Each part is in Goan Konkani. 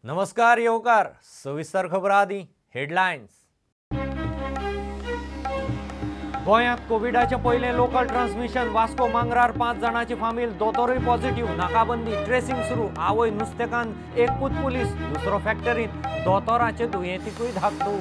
नमस्कार येवकार सविस्तर खबर आदी हेडलायन्स। गोंयांत कोविडाचे पयलें लोकल ट्रान्समिशन। वास्को मांगरार 5 जाणांची फामील, दोतोरूय पॉझिटिव्ह। नाकाबंदी, ट्रेसिंग सुरू। आवय नुस्तेकान, एक पूत पुलीस, दुसरो फॅक्टरींत। दोतोराचे दुयेंतीकूय धाकटू।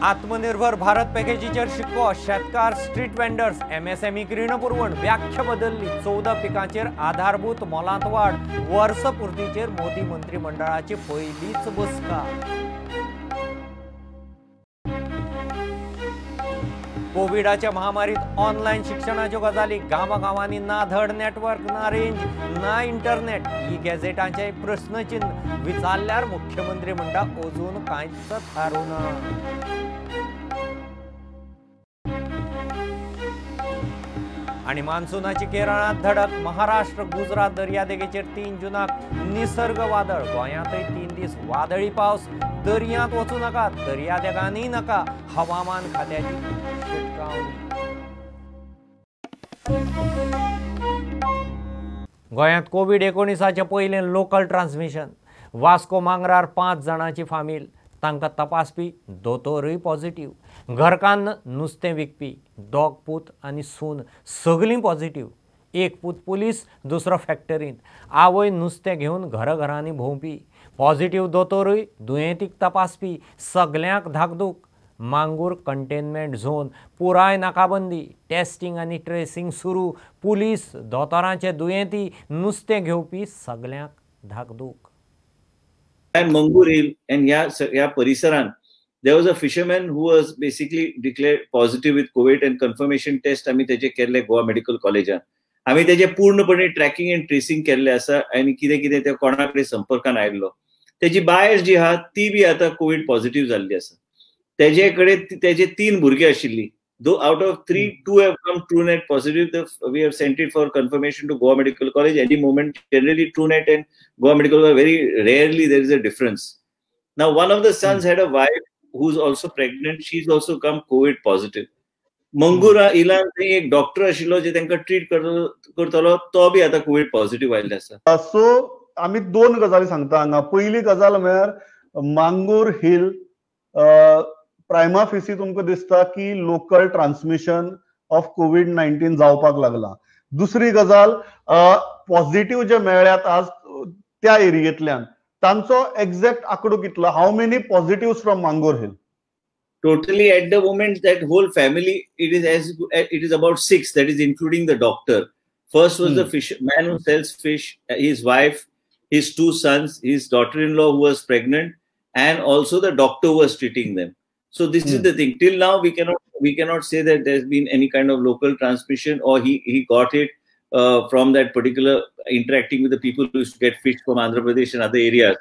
आत्मनिर्भर भारत पॅकेजीचेर शिक्को। शेतकार, स्ट्रीट वेंडर्स, एमएसएमईक रीण पुरवण। व्याख्या बदलली। 14 पिकांचेर आधारभूत मोलांत वाड। वर्सपुर्तीचेर मोदी मंत्रिमंडळाची पयलीच बसका। कोविडाच्या महामारीत ऑनलायन शिक्षणाच्यो गजाली। गांवागांवांनी ना धड नेटवर्क, ना रेंज, ना इंटरनेट। ई गॅझेटांचे प्रश्नचिन्ह। विचारल्यार मुख्यमंत्री म्हणटा अजून कांयच थारूं ना। आनी मान्सूनाची केरळांत धडक। महाराष्ट्र, गुजरात दर्यादेगेचेर 3 जूनाक निसर्ग वादळ। गोंयांतय 3 दीस वादळी पावस। दर्यांत वचूं नाका, दर्यादेगांनीय नाका, हवामान खात्याची शिटकावणी। गोंयांत कोवीड-19 पयलें लोकल ट्रान्समिशन। वास्को मांगरार 5 जाणांची फामील, तांकां तपासपी दोतोरूय पॉझिटिव्ह। घरकान्न, नुस्तें विकपी, दोग पूत आनी सून सगलीं पॉझिटिव्ह। एक पूत पुलीस, दुसरो फॅक्टरींत। आवय नुस्तें घेवन घराघरांनी भोंवपी। पॉझिटिव्ह दोतोरूय दुयेंतीक तपासपी। सगल्यांक धाकधूक। मांगूर कंटेनमेंट झोन पुराय नाकाबंदी। टेस्टिंग आनी ट्रेसिंग सुरू। पुलीस, दोतोरांचे दुयेंती, नुस्तें घेवपी सगल्यांक धाकधूक। And Mangur Hill and ह्या परिसरान there was a fisherman who was basically declared positive with COVID and confirmation test आमी तेजे केल्ले गोवा मेडिकल कॉलेजान। आमी तेजे पूर्णपणे ट्रॅकिंग एंड ट्रेसिंग केल्ले आसा आनी कितें कितें ते कोणा कडेन संपर्कान आयिल्लो। तेजी बायल जी आहा ती बी आतां कोवीड पॉझिटिव्ह जाल्ली आसा। तेजे कडेन तेजे 3 भुरगीं आशिल्लीं। Though out of 3, 2 have come TrueNet positive. We have sent it for confirmation to Goa Medical College. Any moment, generally TrueNet and Goa Medical College, very rarely there is a difference. Now, one of the sons had a wife who's also pregnant. She's also come COVID positive. Mangura इलान थंय एक डॉक्टर आशिल्लो जे तांकां ट्रीट करतलो, तो बी आतां कोवीड पॉझिटिव्ह आयिल्लो आसा। सो आमी 2 गजाली सांगता हांगा। पयली गजाल म्हळ्यार मांगूर हिल प्रायमा फेसी तुमकां दिसता की लोकल ट्रान्समिशन ऑफ कोवीड-19 जावपाक लागला। दुसरी गजाल पॉझिटिव्ह जे मेळ्ळ्यात आज त्या एरियेंतल्यान तांचो एक्झॅक्ट आंकडो कितलो? How many positives from Mangor Hill? Totally at the moment that whole family it is about 6, that is including the doctor. First was the fish man who sells fish, his wife, his 2 sons, his daughter-in-law who was pregnant, and also the doctor who was treating them. So this is the thing. Till now we cannot say that there's been any kind of local transmission or he got it from that particular interacting with the people who used to get fish from Andhra Pradesh and other areas.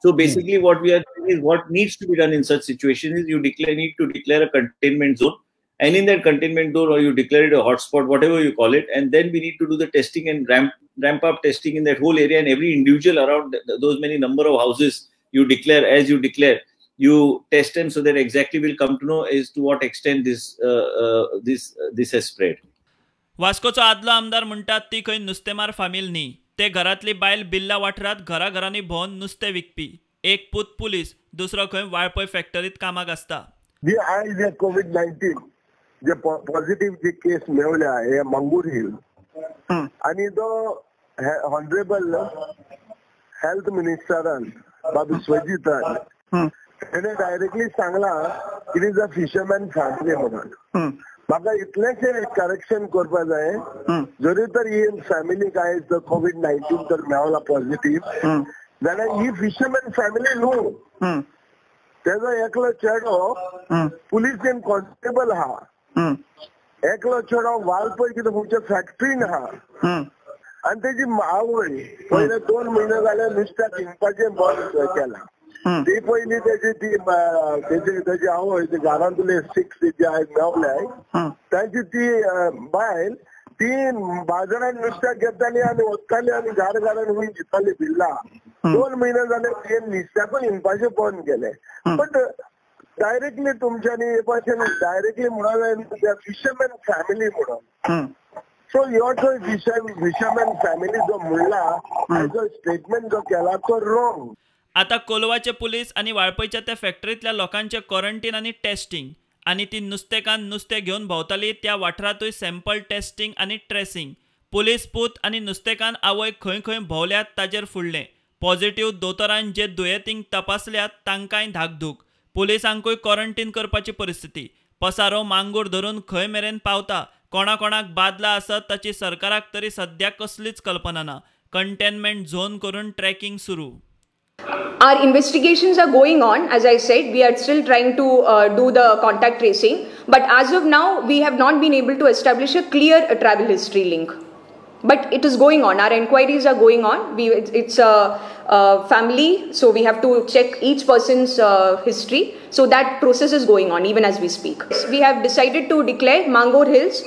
So basically what we are doing is what needs to be done in such situations is you need to declare a containment zone, and in that containment zone, or you declare it a hotspot, whatever you call it, and then we need to do the testing and ramp up testing in that whole area, and every individual around those many number of houses you declare, as you declare, you test them so that exactly we'll come to know as to what extent this this has spread. वास्कोचो आदलो आमदार म्हणटात ती खंय नुस्तेमार फामील न्ही, ते घरांतली बायल बिल्ला वाठारांत घराघरांनी भोंवन नुस्तें विकपी। एक पूत पुलीस, दुसरो खंय वाळपय फॅक्टरीत कामाक आसता। जे आयज जे कोवीड-19 जे पॉझिटिव्ह जे केस मेवल्या हे मांगूर हिल आनी तो ऑनरेबल हेल्थ मिनिस्टरान बाबू विश्वजीतान तेणे डायरेक्टली सांगला it is a fisherman family म्हणून। म्हाका इतलेंशें करेक्शन करपा जाय, जरी तर ही फॅमिलीक आयज कोवीड-19 तर मेवला पॉझिटिव्ह जाल्यार ही फिशरमॅन फॅमिली न्हू, तेजो एकलो चेडो पुलीस एन कॉन्स्टेबल आहा, एकलो चेडो वाळपय कितें खंयच्या फॅक्टरीन आहा, आनी तेजी आवय पयले 2 म्हयने जाल्यार नुस्त्याक विकपाचें बंद केलां। ती पयली तेजी ती तेजी आवय घरांतले 6 जे आयज मेवल्याय तांची ती बायल ती बाजारान नुस्त्याक घेताली आनी वताली आनी घर घरान वयर दिताली बिल्ला। 2 म्हयने जाले ते नुस्त्याकूय हिंडपाचें बंद केलें। बट डायरेक्टली तुमच्यांनी हे भाशेन डायरेक्टली म्हणून जाय फिशरमॅन फॅमिली म्हणून। सो ह्यो जो फिशरमॅन फॅमिली जो म्हणला जो स्टेटमेंट जो केला तो रॉंग. आता कोलवाचे पुलीस आनी वाळपयच्या त्या फॅक्टरींतल्या लोकांचे क्वॉरंटीन आनी टेस्टिंग आनी ती नुस्तेकान नुस्तें घेवन भोंवताली त्या वाठारांतूय सॅम्पल टेस्टिंग आनी ट्रेसिंग. पुलीस पूत आनी नुस्तेकान आवय खंय खंय भोंवल्यात ताजेर फुडलें. पॉझिटिव्ह दोतोरान जे दुयेंतींक तपासल्यात तांकांय धाकधूक. पुलिसांकूय क्वॉरंटीन करपाची परिस्थिती. पसारो मांगूर धरून खंय मेरेन पावता, कोणाकोणाक बादला आसत ताची सरकाराक तरी सद्या कसलीच कल्पना ना. कंटेनमेंट झोन करून ट्रॅकिंग सुरू. Our investigations are going on. As I said, we are still trying to do the contact tracing, but as of now we have not been able to establish a clear travel history link. But it is going on. Our inquiries are going on. It's a family, so we have to check each person's history. So that process is going on even as we speak. We have decided to declare Mangor Hills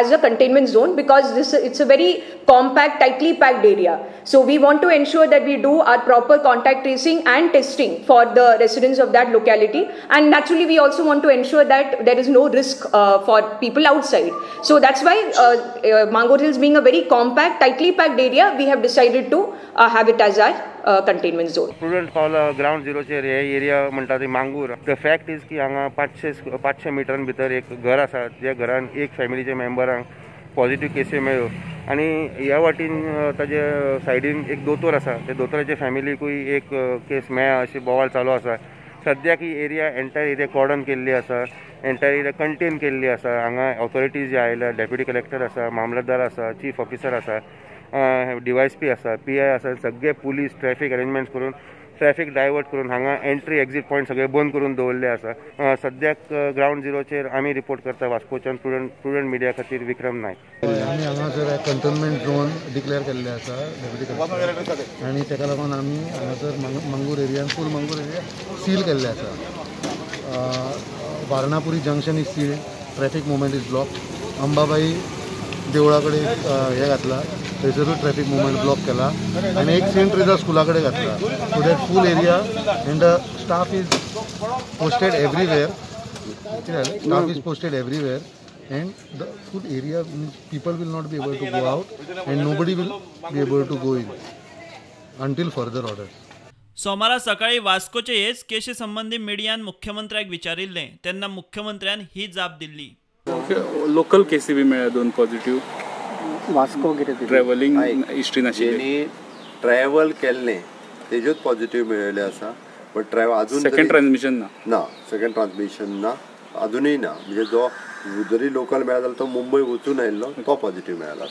as a containment zone because it's a very compact, tightly packed area. So we want to ensure that we do our proper contact tracing and testing for the residents of that locality. And naturally, we also want to ensure that there is no risk for people outside. So that's why Mangor Hills being a very compact, tightly packed area, we have decided to have it as our containment zone. Prudent पावला ग्रावंड झिरोचेर हे एरिया म्हणटा ती मांगूर. The fact is की हांगा 500 मिटरां भितर एक घर आसा, ज्या घरान एक फॅमिलीच्या मेंबरांक पॉझिटिव्ह केसी मेळ्ळ्यो आनी ह्या वाटेन ताजे सायडीन एक दोतोर आसा, त्या दोतोराच्या फॅमिलीकूय एक केस मेळ्ळा अशी बोवाळ चालू आसा. सद्याक ही एरिया एंटायर एरिया कॉर्डन केल्ली आसा, एंटायर एरिया कंटेन केल्ली आसा. हांगा ऑथॉरिटीज जे आयल्या, डेप्युटी कलेक्टर आसा, मामलतदार आसा, चीफ ऑफिसर आसा, DYSP आसा, PI आसा, सगळे पुलीस ट्रॅफिक अरेंजमेंट्स करून ट्रॅफिक डायवर्ट करून हांगा एंट्री एक्झिट पॉयंट सगळे बंद करून दवरले आसा. सद्याक ग्रावंड झिरोचेर आमी रिपोर्ट करता वास्कोच्यान प्रुडंट मिडिया खातीर विक्रम नायक. आमी हांगासर कंटेनमेंट झोन डिक्लेअर केल्ले आसा डेप्युटी कलेक्टर आनी ताका लागून आमी हांगासर मांगूर एरियान फूल मांगूर एरिया सील केल्ले आसा. Varnapuri junction is sealed, traffic movement is block. Ambabai देवळा कडेन हें घातला, थंयसरूय ट्रॅफिक मुवमेंट ब्लॉक केला आनी एक सेंट ट्रेजा स्कुला कडेन घातला. So that full area and the staff is posted everywhere. Staff is posted everywhere and the full area means people will not be able to go out and nobody will be able to go in until further orders. सोमारा सकाळी वास्कोचे हेच केशी संबंधी मिडियान मुख्यमंत्र्याक विचारिल्लें तेन्ना मुख्यमंत्र्यान ही जाप दिल्ली. लोकल केसी बी मेळ्ळ्या 2 पॉझिटिव्ह वास्को कितें ट्रॅव्हलिंग हिस्ट्री नाशिल्ली, ट्रॅव्हल केल्लें तेज्योच पॉझिटिव्ह मेळिल्ले आसा. बट ट्रॅव्हल अजून सेकंड ट्रान्समिशन ना, ना सेकंड ट्रान्समिशन ना, अजूनय ना. म्हणजे जो जरी लोकल मेळ्ळा जाल्यार तो मुंबय वचून आयिल्लो तो पॉझिटिव्ह मेळ्ळा.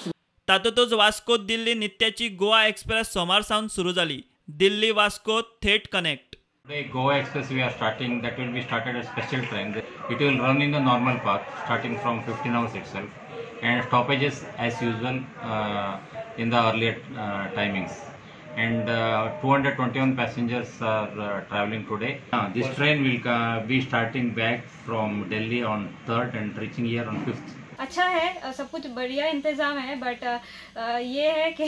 तातूंतच वास्को दिल्ली नित्याची गोवा एक्सप्रेस सोमार सावन सुरू जाली. दिल्ली वास्को थेट connect. The Goa Express we are starting, that will be started as special train. It will run in the normal path starting from 15 hours itself and stoppages as usual in the earlier timings. And 221 passengers are traveling today. This train will be starting back from Delhi on 3rd and reaching here on 5th. अच्छा है, सब कुछ बढ़िया इंतज़ाम है, बट ये है कि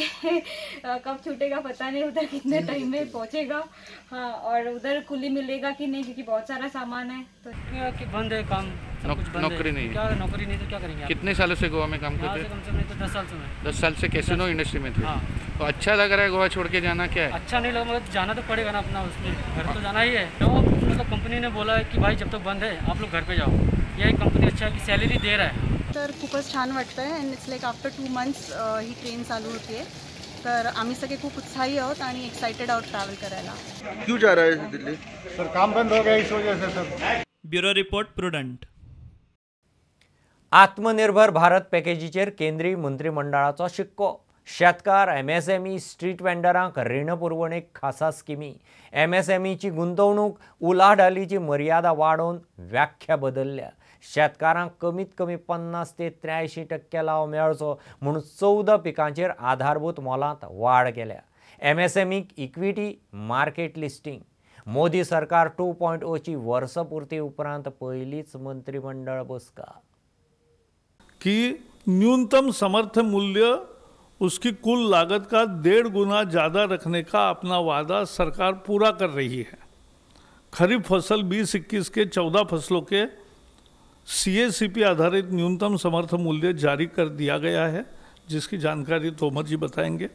कब छूटेगा पता नहीं, उधर कितने टाइम में पहुंचेगा। हाँ, और उधर कुली मिलेगा कि नहीं, क्योंकि बहुत सारा सामान है। तो कि बंद है काम, सब कुछ बंद नौकरी है। नहीं है। क्या नौकरी नहीं तो क्या करेंगे? कितने सालों से गोवा में काम करते हैं? कम से कम नहीं तो 10 साल से मैं। 10 साल से कैसीनो इंडस्ट्री में थे। हाँ। तो अच्छा लग रहा है गोवा छोड़ के जाना? क्या है अच्छा नहीं लगा, मगर जाना तो पड़ेगा ना अपना, उसमें घर तो जाना ही है। तो मतलब कंपनी ने बोला है कि भाई जब तक बंद है आप लोग घर पे जाओ। यह कंपनी अच्छा है कि सैलरी दे रहा है। तर खूपच छान वाटतं आहे and it's like after 2 months he train चालू होती आहे, तर आम्ही सगळे खूप उत्साही आहोत आणि एक्सायटेड आहोत ट्रॅव्हल करायला. क्यों जा रहा है दिल्ली सर? काम बंद हो गया इस वजह से सर. Bureau report, Prudent. आत्मनिर्भर भारत पॅकेजीचेर केंद्रीय मंत्रिमंडळाचो शिक्को. शेतकार, MSME, street वेंडरांक रीण पुरवणेक खासा स्किमी. MSMEची गुंतवणूक उलाढालीची मर्यादा वाडोवन व्याख्या बदलल्या. शेतकारांक कमीत कमी 50 ते 83% लाव मेळचो म्हूण 14 पिकांचेर आधारभूत मोलांत वाड केल्या. MSMEक इक्विटी मार्केट लिस्टिंग. मोदी सरकार 2.0ची वर्सपुर्ती उपरांत पयलीच मंत्रिमंडळ बसका. की न्यूनतम समर्थन मूल्य उसकी कुल लागत का 1.5 गुना ज़्यादा रखने का अपना वादा सरकार पूरा कर रही है। खरीफ फसल 2021 के 14 फसलों के CACP आधारित न्यूनतम समर्थन मूल्य जारी कर दिया गया है, जिसकी जानकारी तोमर जी बताएंगे।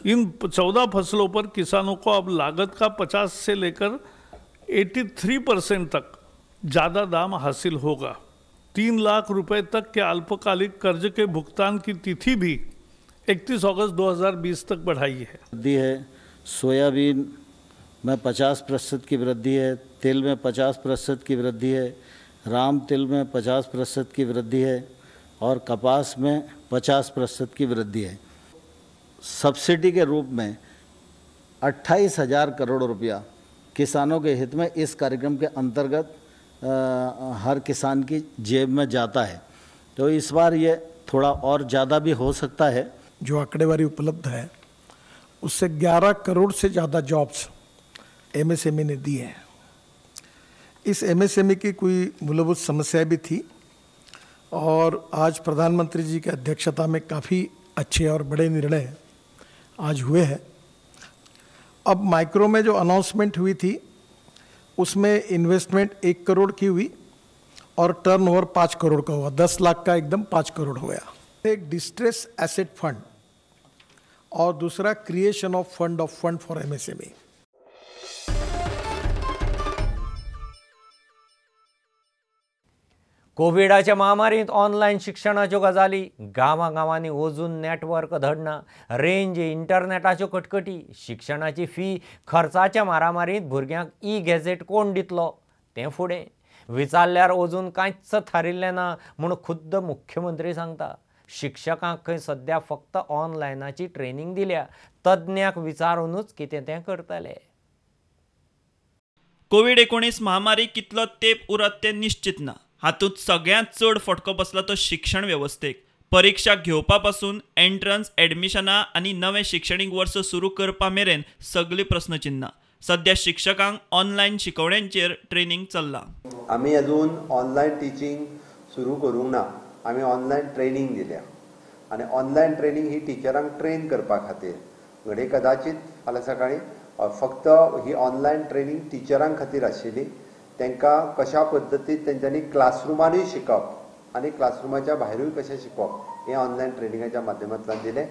इन 14 फसलों पर किसानों को अब लागत का 50 से लेकर 83% तक ज़्यादा दाम हासिल होगा। 3 लाख रुपए तक के अल्पकालिक कर्ज के भुगतान की तिथि भी 31 अगस्त 2020 तक बढ़ाई है। वृद्धि है सोयाबीन में 50% की वृद्धि है, तिल में 50% की वृद्धि है, राम तिल में 50% की वृद्धि है और कपास में 50% की वृद्धि है। सब्सिडी के रूप में 28,000 करोड़ रुपया किसानों के हित में इस कार्यक्रम के अंतर्गत हर किसान की जेब में जाता है, तो इस बार ये थोड़ा और ज़्यादा भी हो सकता है। जो आंकड़ेवारी उपलब्ध है उससे 11 करोड़ से ज़्यादा जॉब्स एमएसएमई ने दी हैं। इस एमएसएमई की कोई मूलभूत समस्या भी थी और आज प्रधानमंत्री जी की अध्यक्षता में काफ़ी अच्छे और बड़े निर्णय आज हुए हैं। अब माइक्रो में जो अनाउंसमेंट हुई थी उसमें इन्वेस्टमेंट 1 करोड़ की हुई और टर्नओवर 5 करोड़ का हुआ, 10 लाख का एकदम 5 करोड़ हो गया। एक डिस्ट्रेस एसेट फंड और दूसरा creation of fund for MSME. कोविडाच्या महामारीत ऑनलायन शिक्षणाच्यो गजाली, गांवागांवांनी अजून नेटवर्क धडना, रेंज इंटरनेटाच्यो कटकटी, शिक्षणाची फी, खर्चाच्या मारामारीत भुरग्यांक ई गॅझेट कोण दितलो तें फुडें विचारल्यार अजून कांयच थारिल्लें ना म्हूण खुद्द मुख्यमंत्री सांगता। शिक्षकांक खंय सद्या फक्त ऑनलायनाची ट्रेनिंग दिल्या, तज्ञांक विचारूनच कितें तें करतले। कोविड-19 महामारी कितलो तेंप उरत तें निश्चित ना। हातूंत सगळ्यांत चड फटको बसला तो शिक्षण वेवस्थेक। परिक्षा घेवपा पासून एंट्रन्स, एडमिशनां आनी नवें शिक्षणीक वर्स सुरू करपा मेरेन सगळीं प्रस्नचिन्नां। सद्या शिक्षकांक ऑनलायन शिकवण्यांचेर ट्रेनिंग चल्लां। आमी अजून ऑनलायन टिचींग सुरू करूंक ना, आमी ऑनलायन ट्रेनिंग दिल्या आनी ऑनलायन ट्रेनिंग ही टिचरांक ट्रेन करपा खातीर। घडये कदाचित फाल्यां सकाळीं फक्त ही ऑनलायन ट्रेनिंग टिचरां खातीर आशिल्ली, तांकां कशा पद्दतीन तेंच्यांनी क्लासरुमानूय शिकप आनी क्लासरुमाच्या भायरूय कशें शिकप हें ऑनलायन ट्रेनिंगाच्या माध्यमांतल्यान दिलें।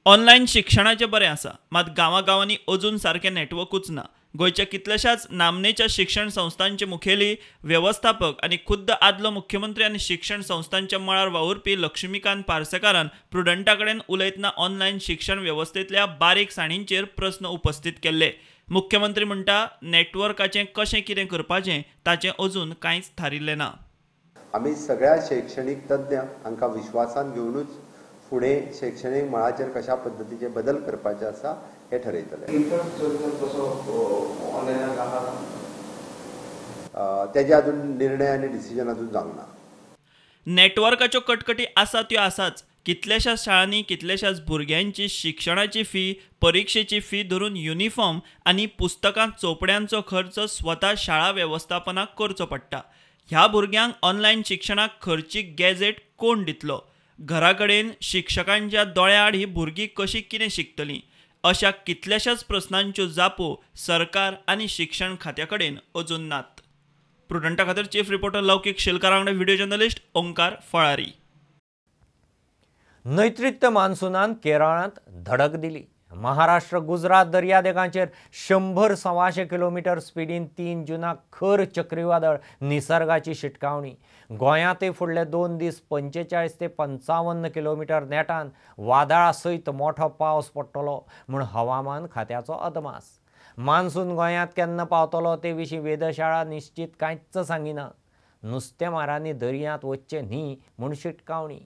ऑनलायन शिक्षणाचें बरें आसा, मात गांवागांवांनी अजून सारकें नेटवर्कूच ना। गोंयच्या कितल्याशाच नामनेच्या शिक्षण संस्थांचे मुखेली, वेवस्थापक आनी खुद्द आदलो मुख्यमंत्री आनी शिक्षण संस्थांच्या मळार वावुरपी लक्ष्मीकांत पार्सेकारान प्रुडंटा कडेन उलयतना ऑनलायन शिक्षण वेवस्थेंतल्या बारीक साणींचेर प्रस्न उपस्थीत केल्ले। मुख्यमंत्री म्हणटा नेटवर्काचें कशें कितें करपाचें ताचें अजून कांयच थारिल्लें ना। आमी सगळ्या शैक्षणीक तज्ञ हांकां विश्वासान घेवनूच फुडें शैक्षणीक मळाचेर कशा पद्दतीचे बदल करपाचे आसा हे ठरयतले। तेजे अजून निर्णय आनी डिसिजन अजून जावंक ना। नेटवर्काच्यो कटकटी आसा त्यो आसाच। कितल्याशाच शाळांनी कितल्याशाच भुरग्यांची शिक्षणाची फी, परिक्षेची फी धरून युनिफॉर्म आनी पुस्तकां चोपड्यांचो खर्च स्वता शाळा वेवस्थापनाक करचो पडटा। ह्या भुरग्यांक ऑनलायन शिक्षणाक खर्चीक गॅझेट कोण दितलो? घरा कडेन शिक्षकांच्या दोळ्याआड ही भुरगीं कशी कितें शिकतलीं? अशा कितल्याशाच प्रस्नांच्यो जापो सरकार आनी शिक्षण खात्या कडेन अजून नात। प्रुडंटा खातीर चीफ रिपोर्टर लौकीक शेलकार वांगडा व्हिडिओ जर्नलिस्ट ओंकार फळारी। नैऋत्य मान्सूनान केरळांत धडक दिली। महाराष्ट्र गुजरात दर्यादेगांचेर 100-125 किलोमीटर स्पिडीन 3 जूनाक खर चक्रीवादळ निसर्गाची शिटकावणी। गोंयांतय फुडले 2 दीस 45 ते 55 किलोमीटर नेटान वादळा सयत मोठो पावस पडटलो म्हूण हवामान खात्याचो अदमास। मान्सून गोंयांत केन्ना पावतलो ते विशीं वेधशाळा निश्चित कांयच सांगिना। नुस्तेमारांनी दर्यांत वचचें न्ही म्हूण शिटकावणी।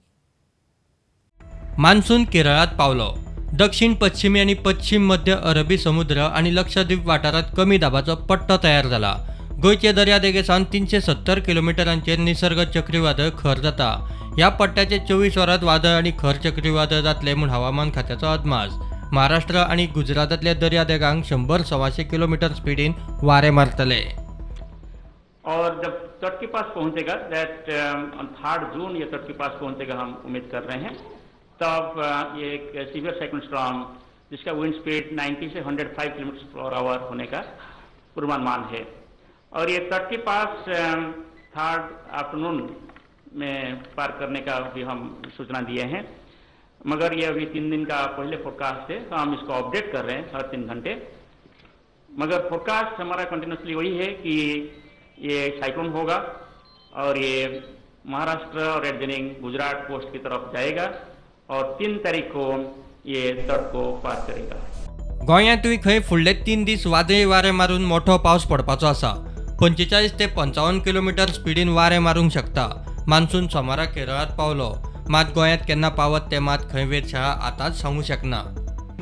मान्सून केरळांत पावलो। दक्षिण पश्चिमी आनी पश्चिम मध्य अरबी समुद्र आनी लक्षद्वीप वाठारांत कमी दाबाचो पट्टो तयार जाला। गोंयचे दर्यादेगे सावन 370 किलोमिटरांचेर निसर्ग चक्रीवादळ खर जाता। ह्या पट्ट्याचे 24 वरांत वादळ आनी खर चक्रीवादळ जातले म्हूण हवामान खात्याचो अदमास। महाराष्ट्र आनी गुजरातांतल्या दर्यादेगांक 100-125 किलोमीटर स्पिडीन वारे मारतले। और जब तट के पास पहुंचेगा, that on 3 जून ये तट के पास पहुंचेगा, हम उम्मीद कर रहे हैं, तब ये एक सीवियर साइक्लोन स्टॉर्म जिसका विंड स्पीड 90 से 105 किलोमीटर पर आवर होने का पूर्वानुमान है। और ये तट के पास थर्ड आफ्टरनून में पार करने का भी हम सूचना दिए हैं। मगर ये अभी 3 दिन का पहले फोरकास्ट है, तो हम इसको अपडेट कर रहे हैं हर 3 घंटे। मगर फोरकास्ट हमारा कंटिन्यूसली वही है कि ये साइक्लोन होगा और ये महाराष्ट्र और एडजनिंग गुजरात कोस्ट की तरफ जाएगा और 3 तारीख को ये तट को पार करेगा। गोंयांतूय खंय फुडले 3 दीस वादळी वारें मारून मोठो पावस पडपाचो आसा। 45 ते 55 किलोमिटर स्पिडीन वारें मारूंक शकता। मान्सून सोमारा केरळांत पावलो, मात गोंयांत केन्ना पावत ते मात खंय वेधशाळा आतांच सांगू शकना।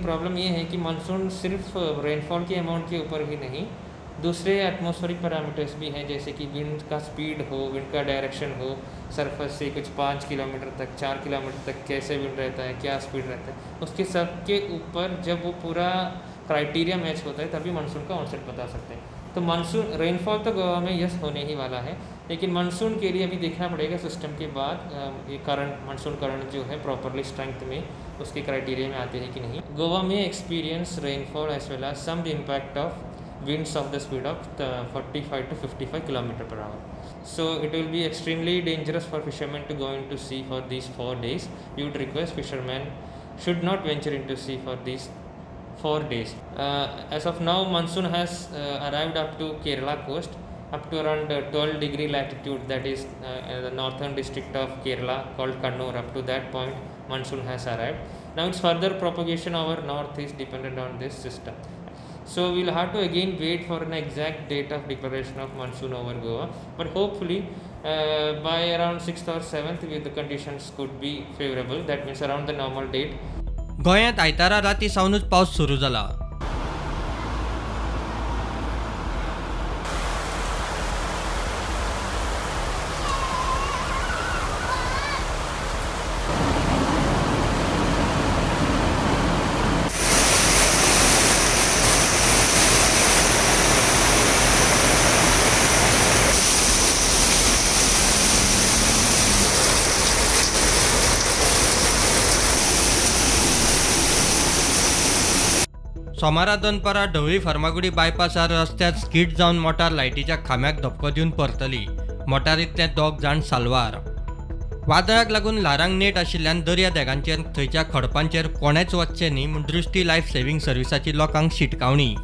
प्रॉब्लम ये है कि मानसून सिर्फ रेनफॉल के अमाउंट के ऊपर ही नहीं, दूसरे एटमॉस्फेरिक पैरामीटर्स भी हैं, जैसे कि विंड का स्पीड हो, विंड का डायरेक्शन हो, सरफेस से कुछ 5 किलोमीटर तक 4 किलोमीटर तक कैसे विंड रहता है, क्या स्पीड रहता है, उसके सब के ऊपर जब वो पूरा क्राइटेरिया मैच होता है तभी मानसून का ऑनसेट बता सकते हैं। तो मानसून रेनफॉल तो गोवा में यस होने ही वाला है, लेकिन मानसून के लिए अभी देखना पड़ेगा सिस्टम के बाद ये करंट, मानसून करंट जो है प्रॉपरली स्ट्रेंथ में उसके क्राइटेरिया में आते हैं कि नहीं। गोवा में experience rainfall as well as some impact of winds of the speed of 45 to 55 km per hour. So it will be extremely dangerous for fishermen to go into sea for these 4 days. We would request fishermen should not venture into sea for these 4 days. As of now, monsoon has arrived up to Kerala coast, up to around 12 degree latitude, that is the northern district of Kerala called Kannur. Up to that point, monsoon has arrived. Now its further propagation over north is dependent on this system. So we'll have to again wait for an exact date of declaration of monsoon over Goa, but hopefully by around 6th or 7th the conditions could be favorable, that means around the normal date. गोंयांत आयतारा राती सावनूच पावस सुरू जाला। सोमारा दनपारा ढवळी फार्मागुडी बायपासार रस्त्यार स्कीट जावन मोटार लायटीच्या खांब्याक धपको दिवन परतली। मोटारींतले 2 जाण साल्वार। वादळाक लागून ल्हारांक नेट आशिल्ल्यान दर्या देगांचेर थंयच्या खडपांचेर कोणेच वचचें न्ही म्हूण दृष्टी लायफ सेव्हिंग सर्विसाची लोकांक शिटकावणी।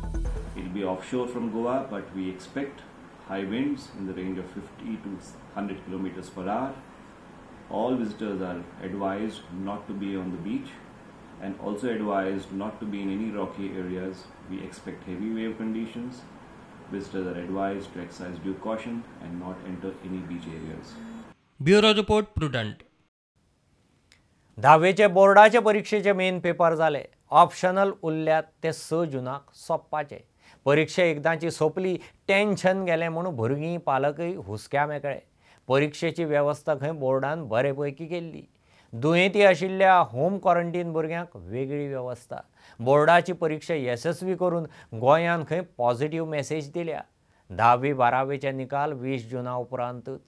It be offshore from Goa, but we expect high winds in the range of 50 to 100 kilometers per hour. All visitors are advised not to be on the beach and also advised not to be in any rocky areas. We expect heavy wave conditions. Visitors are advised to exercise due caution and not enter any beach areas. Bureau report, Prudent. धावेचे बोर्डाचे परीक्षेचे मेन पेपर जाले, ऑप्शनल उरल्यात ते 6 जूनाक सोंपपाचे। परीक्षा एकदांची सोंपली, टेन्शन गेलें म्हूण भुरगीं पालकय हुस्क्या मेकळे। परीक्षेची वेवस्था खंय बोर्डान बरे पैकी केल्ली। दुयेंती आशिल्ल्या होम क्वॉरंटीन भुरग्यांक वेगळी वेवस्था। बोर्डाची परीक्षा येसस्वी करून गोंयान खंय पॉझिटिव्ह मॅसेज दिल्या। 10वी 12वीचे निकाल 20 जूना उपरांतच।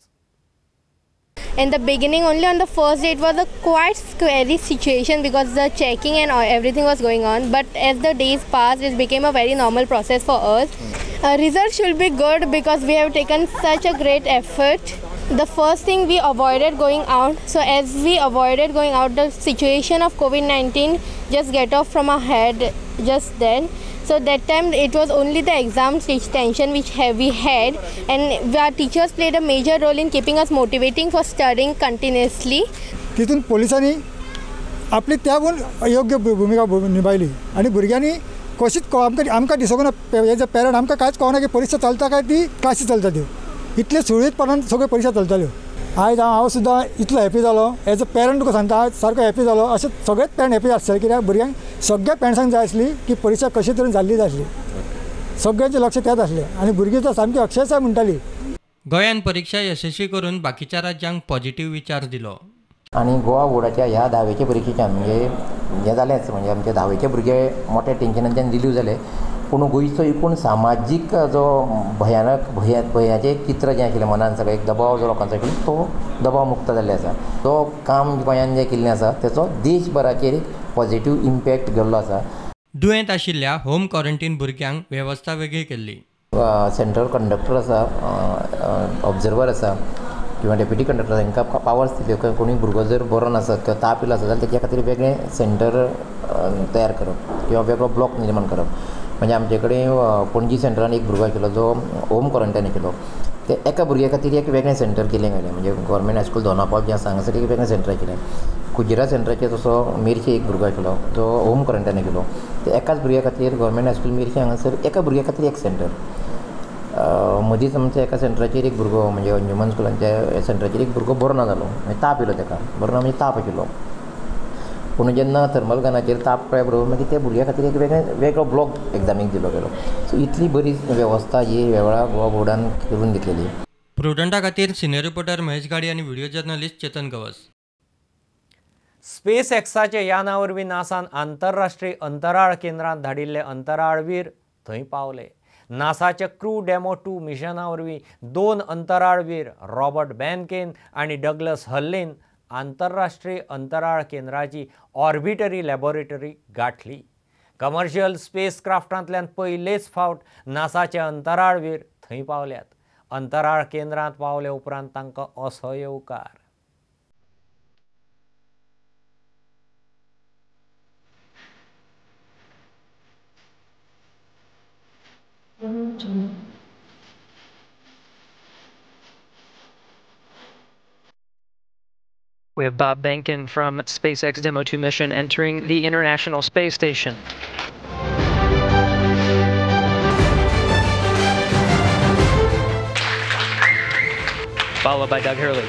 In the beginning, only on the first day, it was a quite scary situation because the checking and everything was going on. But as the days passed, it became a very normal process for us. Results should be good because we have taken such a great effort. The first thing, we avoided going out. So as we avoided going out, the situation of COVID-19 just get off from our head just then. So that time it was only the exam tension which we had, and our teachers played a major role in keeping us motivating for studying continuously. तितून पोलिसांनी आपली त्याहून योग्य भूमिका निभायली आनी भुरग्यांनी कशीच आमकां दिसोंक ना, एज अ पेरंट आमकां कांयच कळना की परिक्षा चलता काय ती क्लासी चलता त्यो, इतले सुरळीतपणान सगळ्यो परिक्षा चलताल्यो। आयज हांव सुद्दां इतलो हॅपी जालो एज अ पेरंट, तुका सांगता हांव सारको हॅपी जालो। अशें सगळेच पेरंट हॅपी आसतले कित्याक भुरग्यांक सगळ्या पेरंट्सांक जाय आसली की परिक्षा कशे तरेन जाल्ली जाय आसली, सगळ्यांचें लक्ष त्याच आसलें आनी भुरगीं तर सामकी अक्षरशा म्हणटाली। गोंयान परीक्षा यशस्वी करून बाकीच्या राज्यांक पॉझिटिव्ह विचार दिलो। आनी गोवा बोर्डाच्या ह्या धावेच्या परिक्षेच्यान म्हणजे हें जालेंच, म्हणजे आमचे धावेचे भुरगे मोठ्या टेन्शनांतल्यान रिलीव जाले, पूण गोंयचो एकूण सामाजीक जो भयानक भंयाचें एक चित्र जें आशिल्लें मनान सगळें एक दबाव जो लोकांचो आशिल्लो तो दबाव मुक्त जाल्लो आसा। तो काम गोंयान जें केल्लें आसा तेचो देशभराचेर एक पॉझिटिव्ह इम्पॅक्ट गेल्लो आसा। दुयेंत आशिल्ल्या होम क्वॉरंटीन भुरग्यांक वेवस्था वेगळी केल्ली। सेंट्रल कंडक्टर आसा ऑब्जर्वर आसा किंवा डेप्युटी कंडक्टर हांकां पावर्स दिल्यो कोणी भुरगो जर बरो नासत किंवा ताप येयलो आसत जाल्यार तेच्या खातीर वेगळें सेंटर तयार करप किंवा वेगळो ब्लॉक निर्माण करप. म्हणजे आमचे कडेन पणजी सेंटरान एक भुरगो आशिल्लो जो होम क्वॉरंटायन आशिल्लो, ते एका भुरग्या खातीर एक वेगळें सेंटर केलें गेलें. म्हणजे गव्हर्मेंट हायस्कूल दोनापावल जें आसा हांगासर एक वेगळें सेंटर आशिल्लें. कुजिरा सेंटराचेर तसो मिर्ची एक भुरगो आशिल्लो जो होम क्वॉरंटायन आशिल्लो, ते एकाच भुरग्या खातीर गव्हर्मेंट हायस्कूल मिर्ची हांगासर एका भुरग्या खातीर एक सेंटर. मदींच आमच्या एका सेंटराचेर एक भुरगो म्हणजे अंजुमन स्कुलांच्या सेंटराचेर एक भुरगो बरो ना जालो, म्हणजे ताप येयलो ताका, बरो ना म्हणजे ताप आशिल्लो. पूण जेन्ना थर्मल गनाचेर ताप कळ्ळ्या बरोबर मागीर त्या भुरग्या खातीर एक वेगळो ब्लॉक एग्जामीक दिलो गेलो. सो इतली बरी वेवस्था ही वेळा गोवा बोर्डान करून घेतलेली. प्रुडंटा खातीर सिनियर रिपोर्टर महेश गाडी आनी video journalist Chetan Gawas. Space एक्साच्या याना वरवीं नासान आंतरराष्ट्रीय अंतराळ केंद्रांत धाडिल्ले अंतराळवीर थंय पावले. नासाच्या क्रू डेमो 2 मिशना वरवीं 2 अंतराळवीर रॉबर्ट बॅनकेन आनी डगलस हल्लेन आंतरराष्ट्रीय अंतराळ केंद्राची ऑर्बिटरी लॅबोरेटरी गाठली. कमर्शियल स्पेस क्राफ्टांतल्यान पयलेच फावट नासाचे अंतराळवीर थंय पावल्यात. अंतराळ केंद्रांत पावले उपरांत तांकां असो येवकार. We have Bob Behnken from SpaceX Demo 2 mission entering the International Space Station. Followed by Doug Hurley.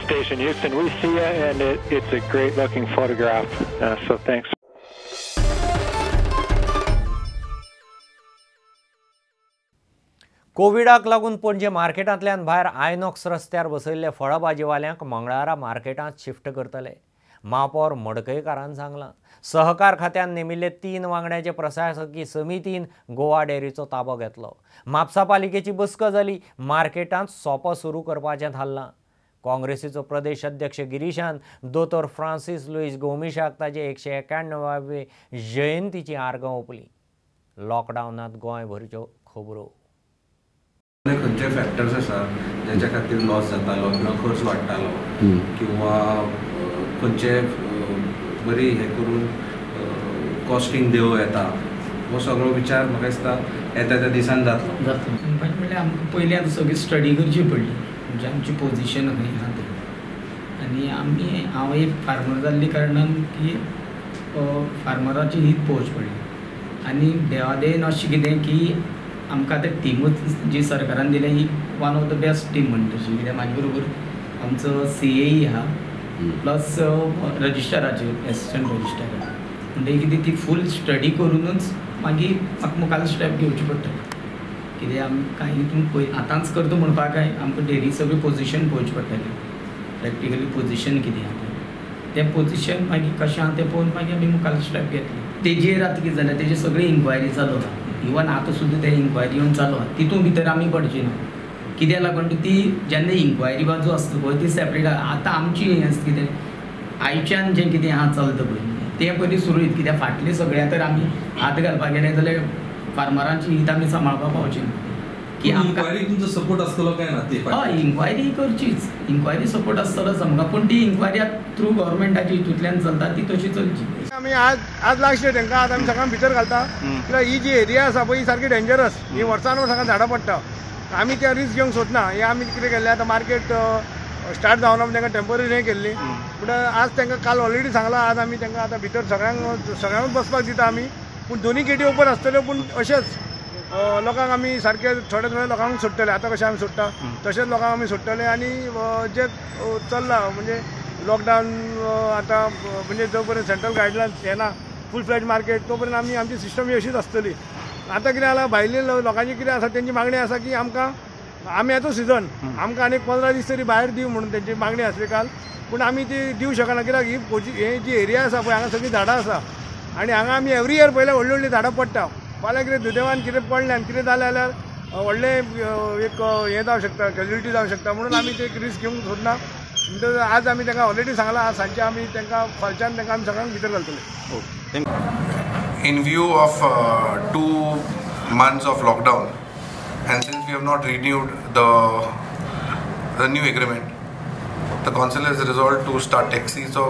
Station Houston, we see you, and it's a great looking photograph, so thanks. कोविडाक लागून पणजे मार्केटांतल्यान भायर आयनॉक्स रस्त्यार बसयल्ले फळभाजीवाल्यांक मंगळारा मार्केटांत शिफ्ट करतले. महापौर मडकयकारान सांगलां. सहकार खात्यान नेमिल्ले 3 वांगड्याचे प्रशासकी समितीन गोवा डेअरीचो ताबो घेतलो. म्हापसा पालिकेची बसका जाली. मार्केटांत सोपो सुरू करपाचें थारलां. काँग्रेसीचो प्रदेश अध्यक्ष गिरीशान दोतोर फ्रांसीस लुईस गोमिशाक ताजे 191वे जयंतीची आर्गां ओंपली. लॉकडावनांत गोंयभरच्यो खबरो. खंयचे फॅक्टर्स आसा ज्याच्या खातीर लॉस जातालो किंवा खर्च वाडटालो किंवा खंयचे बरी हे करून कॉस्टींग देंवो येता, हो सगळो विचार म्हाका दिसता येता त्या दिसान जातलो. म्हणल्यार आमकां पयलीं आतां सगळी स्टडी करची पडली, म्हणजे आमची पोजिशन खंय आहा तें. आनी आमी हांव एक फार्मर जाल्ल्या कारणान की फार्मराची हीत पळोवची पडली. आनी देवा देन अशें कितें की आमकां आतां टिमूच जी सरकारान दिल्या ही one of the best team म्हणटा तशी, कित्याक म्हाजे बरोबर आमचो CAE आहा प्लस रजिस्ट्राराचे एसिस्टंट रजिस्ट्रार आहा. म्हणटकीर कितें ती फूल स्टडी करुनूच मागीर म्हाका मुखार स्टेप घेवची पडटली. कित्याक आमी कांय हितून पळय आतांच करता म्हणपाक काय आमकां डेरी सगळी पोजिशन पळोवची पडटली, प्रॅक्टिकली पोजिशन कितें आहा तें, तें पोजिशन मागीर कशें आहा तें पळोवन मागीर आमी मुखार स्टेप घेतली. तेजेर आतां कितें जालें, तेजी सगळी इन्क्वायरी चालू आहा, इवन आतां सुद्दां ते इन्क्वायरी येवन चालू आहा, तितून भितर आमी पडची ना. कित्याक लागून ती जेन्ना इन्क्वायरी बाजू आसता पळय ती सेपरेट आहा. आतां आमची हें आसता कितें आयच्यान जें कितें आहा चलता पळय तें पयलीं सुरळीत, कित्याक फाटलें सगळें तर आमी हात घालपाक गेले जाल्यार फार्मरांची हित आमी सांबाळपाक पावची ना. की इन्क्वायरी तुमचो सपोर्ट आसतलो काय ना? हय, इन्क्वायरी करचीच, इन्क्वायरी सपोर्ट आसतलोच आमकां, पूण ती इन्क्वायरी आतां थ्रू गव्हर्मेंटाची हितूंतल्यान चलता ती तशी चलची. आमी आज आज लास्ट डे तांकां आज आमी सगळ्यांक भितर घालता, कित्याक ही जी एरिया आसा पळय ही सारकी डेंजरस, ही वर्सान वर्स हांगा झाडां पडटा, आमी त्या रिस्क घेवंक सोदना. हे आमी कितें केल्लें आतां मार्केट स्टार्ट जावना म्हण तांकां टेंपररी हें केल्ली, पूण आज तांकां काल ऑलरेडी सांगलां, आज आमी तांकां आतां भितर सगळ्यांक बसपाक दिता आमी, पूण दोनी गेटी ओपन आसतल्यो, पूण अशेंच लोकांक आमी सारके थोडे थोडे लोकांक सोडटले. आतां कशें आमी सोडटा तशेंच लोकांक आमी सोडटले. आनी जे चल्लां म्हणजे लॉकडावन आतां म्हणजे जो पर्यंत सेंट्रल गायडलायन्स येना फूल फ्लॅज मार्केट तो पर्यंत आमी आमची सिस्टम ही अशीच आसतली. आतां कितें जालां, भायले लोकांची कितें आसा तेंची मागणी आसा की आमकां आंब्याचो सिजन, आमकां आनीक 15 दीस तरी भायर दी म्हणून तेंची मागणी आसली काल, पूण आमी ती दिवं शकना कित्याक ही ही जी एरिया आसा पळय हांगा सगळीं झाडां आसा आनी हांगा आमी एवरी इयर पळयल्यार व्हडलीं व्हडलीं झाडां पडटा. फाल्यां कितें दुर्दैवान कितें पडलें आनी कितें जालें जाल्यार व्हडलें एक हें जावं शकता, कॅज्युलिटी जावं शकता, म्हणून आमी ते एक रिस्क घेवंक सोदना. म्हणटकच आज आमी तांकां ऑलरेडी सांगलां, आज सांजचे आमी तांकां फालच्यान तांकां आमी सगळ्यांक भितर घालतले. In view of 2 months of lockdown, and since we have not renewed the new agreement, the council has resolved to start taxis or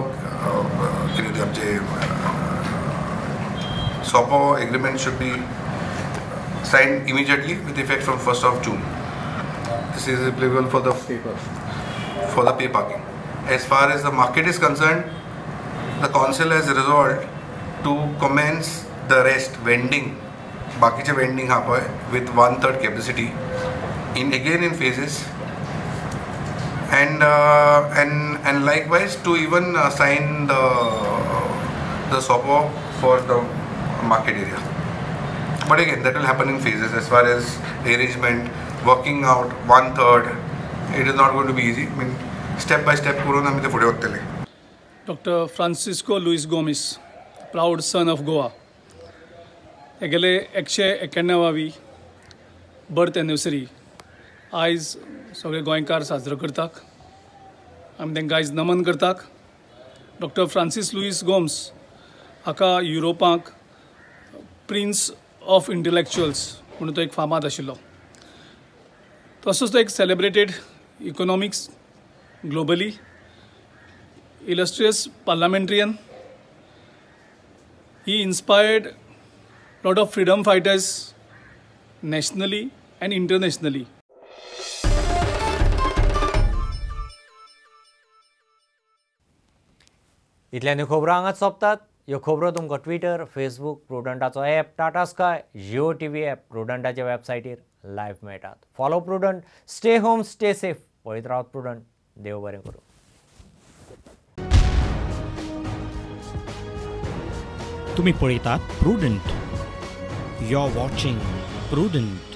SOPO agreement should be signed immediately with effect from 1st of June. This is applicable for the pay parking. As far as the market is concerned, the council has resolved to commence the rest vending, bakiche vending ha poi with 1/3 capacity in again in phases, and likewise to even sign the SOPO for the market area. But again, that will happen in phases. As far as arrangement, working out 1/3, it is not going to be easy. I mean, step by step करून आमी ते फुडें वतले. Doctor Francisco Luis Gomes, proud son of Goa, हेगेले 191वी birth anniversary आयज सगळे गोंयकार साजरो करतात. आमी तांकां आयज नमन करतात. डॉक्टर फ्रांसीस लुईस गोम्स हाका युरोपाक प्रिन्स ऑफ इंटलेक्चुअल्स म्हणून तो एक फामाद आशिल्लो. तसोच तो एक celebrated economics globally, illustrious parliamentarian. He inspired lot of freedom fighters nationally and internationally. इतल्यान खबरो हांगाच सोंपतात. ह्यो खबरो तुमकां ट्विटर, फेसबूक, प्रुडंटाचो app, Tata Sky, Jio TV app, प्रुडंटाच्या वेबसायटीर live मेळटात. Follow Prudent, stay home, stay safe. पळयत रावत प्रुडंट. देव बरें करूं. तुम्ही पळयतात Prudent. You are watching Prudent.